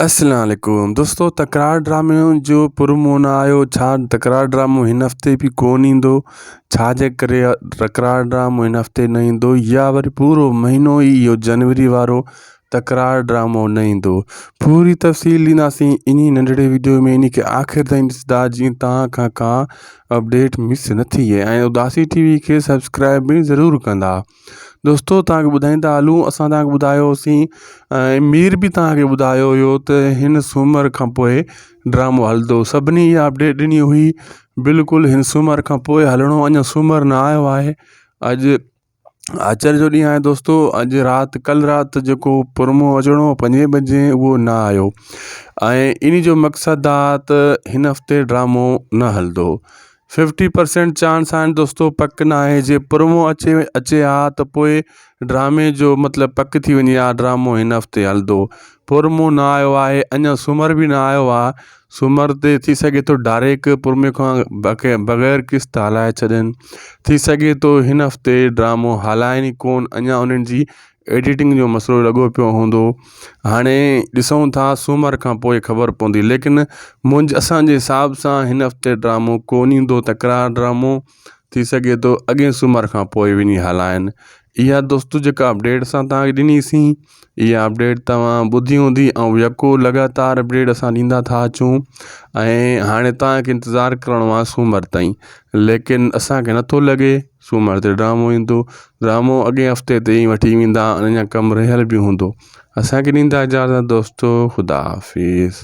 السلام عليڪم دوستو تڪرار ڊرامي جو پرومو نه آيو ڇا تڪرار ڊرامو هن هفتي به ڪون ايندو ڇا جي ڪري تڪرار ڊرامو هن هفتي نه ايندو يا وري پورو مهينو ئي اهو جنوري وارو تڪرار ڊرامو نه ايندو پوري تفصيل ڏينداسين انهي ننڍڙي ويڊيو ۾ انهي کي آخر تائين ڏسندا جيئن توهان کان ڪا اپڊيٽ مس نه ٿئي ۽ اداسي ٽي وي کي سبسڪرائب به ضرور ڪندا دوستو توهان کي ٻڌائيندا هلون اسان توهان کي ٻڌايو هوسين ۽ مير به توهان کي ٻڌايو هيو ته هن سومر کان پوء ڊرامو هلندو سڀني اها اپڊيٽ ڏني هئي بلڪل هن سومر کان پوء هلڻو اڃا سومر نه آيو آهي اڄ آچر جو ڏينهن آهي دوستو اڄ رات ڪل رات جيڪو پرمو اچڻو هو پنجين بجي اهو نه آيو ۽ ان جو مقصد آ ته هن هفتي ڊرامو نه هلندو ففٽي پرسينٽ چانس آهن دوستو پڪ نه آهي جي پرومو اچي اچي ها ته پوء ڊرامي جو مطلب پڪ ٿي وڃي ها ڊرامو هن هفتي هلندو پرومو نه آيو آهي اڃا سومر به نه آيو آهي سومر تي ٿي سگهي ٿو ڊائريڪ پرومي کان بغير قسط هلائي ڇڏين ٿي سگهي ٿو هن هفتي ڊرامو هلائين ئي ڪون اڃا انهن جي ايڊيٽنگ جو مسئلو لڳو پيو هوندو هاڻي ڏسون ٿا سومر کان پوء خبر پوندي ليڪن منهنجي اسانجي حساب سان هن هفتي ڊرامو ڪون ايندو تڪرار ڊرامو ٿي سگهي ٿو اڳئين سومر کان پوء وڃي هلائن اها دوستو جيڪا اپڊيٽ اسان توهان کي ڏني سين اها اپڊيٽ توهان ٻڌي هوندي ۽ يڪو لڳاتار اپڊيٽ اسان ڏيندا ٿا اچون ۽ هاڻي توهان کي انتظار ڪرڻو آهي سومر تائين ليڪن اسان کي نٿو لڳي سومر تي ڊرامو ايندو ڊرامو اڳئين هفتي تي ئي وٺي ويندا اڃا ڪم رهيل به هوندو اسان کي ڏيندا اجازت دوستو خدا حافظ.